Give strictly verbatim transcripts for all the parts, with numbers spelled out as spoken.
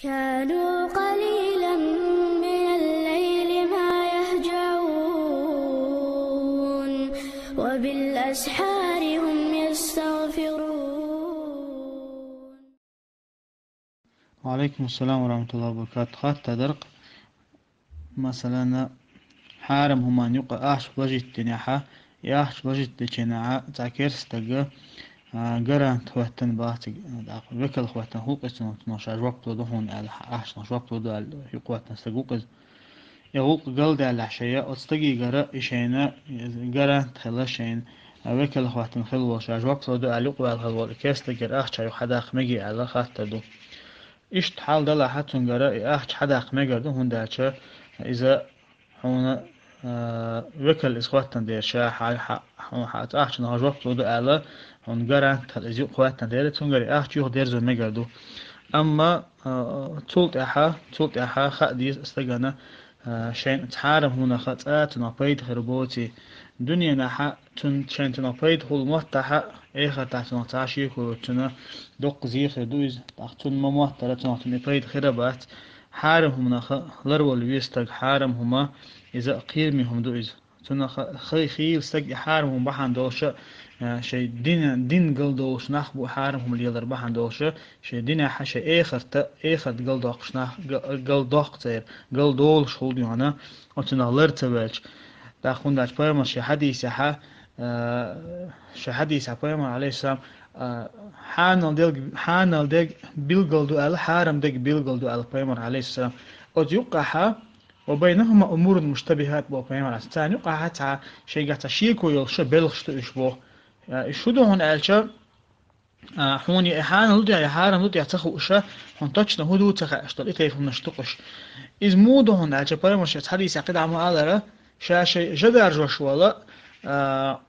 كانوا قليلا من الليل ما يهجعون، وبالأسحار هم يستغفرون. وعليكم السلام ورحمة الله وبركاته. Хаттар дара. Масалан, хьарам хӀуманна юкъа ахча лажитта динехьа, и ахча лажитта деченахьа цхьа керста стага, а, гарант хӀоттан бац, дакъа векал хӀоттан хул-кх из цунах, цунах ша жоп лургда хьона аьлла, ахчанах жоп лургда аьлла, юкъа хӀоттан стаг ву-кх из. И гӀулакх галдаьллехь шайна, оцу стагегара и шайна гарант хила шайна, а, векал хӀоттан хила волу ша жоп лургда аьлла, юкъаваьлла хила волу и керста стагера ахча юха хьадаккха мегий аьлла хаттар ду. Иштта хьал далахьа цуьнгара и ахча хьадаккха мегар ду, хӀунда аьлча иза хьуна, а, векал иза хӀоттан дера ша хьа, хьа, хьуна хьа ахчанах жоп лургда аьлла, хьуна гарант хила иза юкъа хӀоттан дера, цуьнгара и ахча юха дерзо мегар ду. Амма, а, цул тӀаьхьа, цул тӀаьхьа хаа деза стагана, а, шайна цхьа хьарам хӀуманах цкъа цунах пайда хир боций, дуьненахьа цун, шайна цунах пайда хуьлу моттахьа, эхартахь цунах цхьа шеко йоцуш цунна доккха зе хир ду иза, тӀаккха цунна ма-моттара цунах цунна и пайда хир а бац. Хьарам хӀуманах ларвала веза стаг, хьарам хӀума, иза а кхераме хӀума ду иза. Цунах хи-, хийла стаг и хьарам хӀума бахьана долуша, а, шайн дина, дин галдолуш нах бу хьарам хӀума лелар бахьана долуша, шайн динехьа шайн эхарта, эхарт галдоккхуш нах, га-, галдоккху церан, галдолуш хӀулда йоьхна, оцунах лар ца ваьлча. ТӀаккха хӀунда аьлча пайхамар шен хьадисехьа, а, шен хьадисехьа пайхамар, алейхиссалам, а, хьанал дерг, хьанал дерг билгал ду аьлла, хьарам дерг билгал ду аьлла пайхамар, алейхиссалам. Оцу юккъахьа, «Ва байнахума умурун муштабихат», боху пайхамар. Царна юкъахьа цхьа шайгахь цхьа шеко йолуш белхаш ду уьш боху. А, уьш хӀун ду хьуна аьлча, а, хьуна и хьанал ду тӀехь, и хьарам ду тӀехь ца хууша, хьуна точно хӀун ду ца хаьаш долу и тайпа хӀуманаш ду-кх уьш. Иза муха ду хьуна аьлча, пайхамар шен хьадисехь кхидӀа ма алара, ша шайн жа даржош вала, а,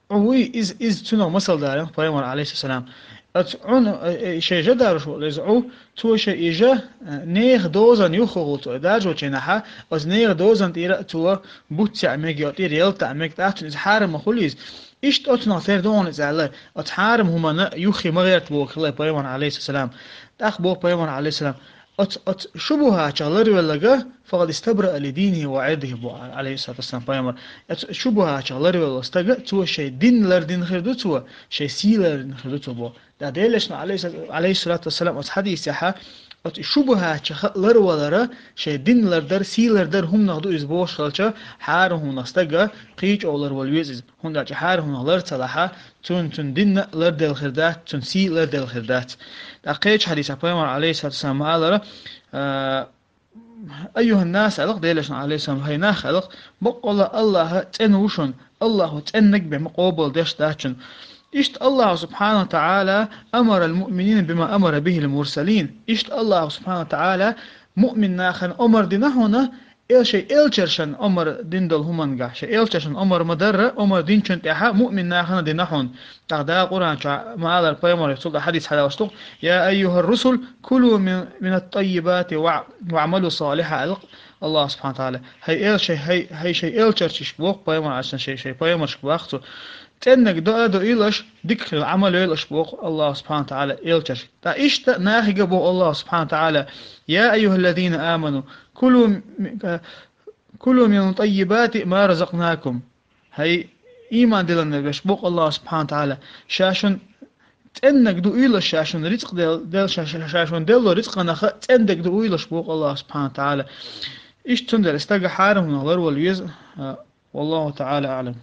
Ӏу вуй, иза, иза цунах масал далийна пайхамар, алейхиссалам. Оцу Ӏуна, э, э, шайн жа даржош волу иза Ӏу, цо шайн и жа, э, нехан дозанна юххехула цо и даржочу хенахьа, оцу нехан дозанна тӀера а цо буц яа мега, тӀера ялта а мега, тӀаккха цунна иза хьарам ма хуьлу иза. Иштта оцунах тера ду хьуна иза аьлла, оцу хьарам хӀуманна юххе ма гӀерта боху хилла пайхамар, алейхиссалам. ТӀаккха боху пайхамар, алейхиссалам, Оцу, оцу шубухӀатах ларвелларг, «факъад истабраъа ли динихи ва Ӏирдихи», боху, алейхиссалату вассалам, пайхамар. Оцу шубухӀатах ларвелла стаг, цо шайн дин лардина хир ду цо, шайн сий лардина хир ду цо боху. ТӀаккха Делан Элчано, алейхиссалату, алейхиссалату вассалам, оцу хьадисехьа, оцу шубухӀатах ларвалар, шайн дин лардар, сий лардар хӀуманах ду иза бохуш хилча, хьарам хӀуманах стаг кхин а чӀогӀа ларвала веза иза. ХӀунда аьлча хьарам хӀуманах лар ца лахьа, цунна, цуьнан дин а ларделла хир дац, цуьнан сий а ларделла хир дац. ТӀаккха кхечу хьадисехь пайхамар, алейхиссалату вассалам, ма алара, а, «Айюхьан-нас», аьлла-кх Делан Элчано, алейхиссалам, «хӀай нах», аьлла-кх, «баккъалла АллахӀ цӀена ву шуна, АллахӀа цӀеннаг бен ма къобалдеш дац шуна». Иштта АллахӀа субхьанаху ва тагӀала «амарал муъминина бима амара бихил мурсалин». Иштта АллахӀа субхьанаху ва тагӀала муъмин нахана омар дина хьуна, Эл шайн элчаршан омар дина долу хӀумангахь, шайн элчаршан омар ма-дарра, омар динчун тӀаьхьа муъмин нахана дина хьуна. ТӀаккха Дала Къуръан чохь ма алара пайхамаре, цул тӀаьхьа хьадис хьадалаш ду-кх: «Я айюхар русул, кулу мин, минат таййибати ва, ваъмалу салиха», аьлла-кх АллахӀа субхьана ва тагӀала. «ХӀай эл-, шай, хӀай, хӀай шайн элчарчаш», боху пайхамар, аьлла шайн шайн, шайн пайхамаршка боху цо. «ЦӀеннаг доӀа а доуьйлаш, дика хилла Ӏамал йойла аша», боху АллахӀа субхьана ва тагӀала элчаршка. ТӀаккха иштта нахе а боху АллахӀа субхьана ва тагӀала: «Я айюхаллазина аману, кулу ми-, кулу мин таййибати ма разакънакум». ХӀай, ийман диллина берш, боху АллахӀа субхьана ва тагӀала, ша шуна цӀеннаг доуьйлаш, ша шуна рицкъ дел-, дел-, ша, ша, ша шуна делло рицкъанах цӀеннаг доуьйлаш, боху АллахӀа субхьана ва тагӀала. Иштта цундела стага хьарам хӀуманах ларвала веза, а, валлахӀу тагӀала аӀлам.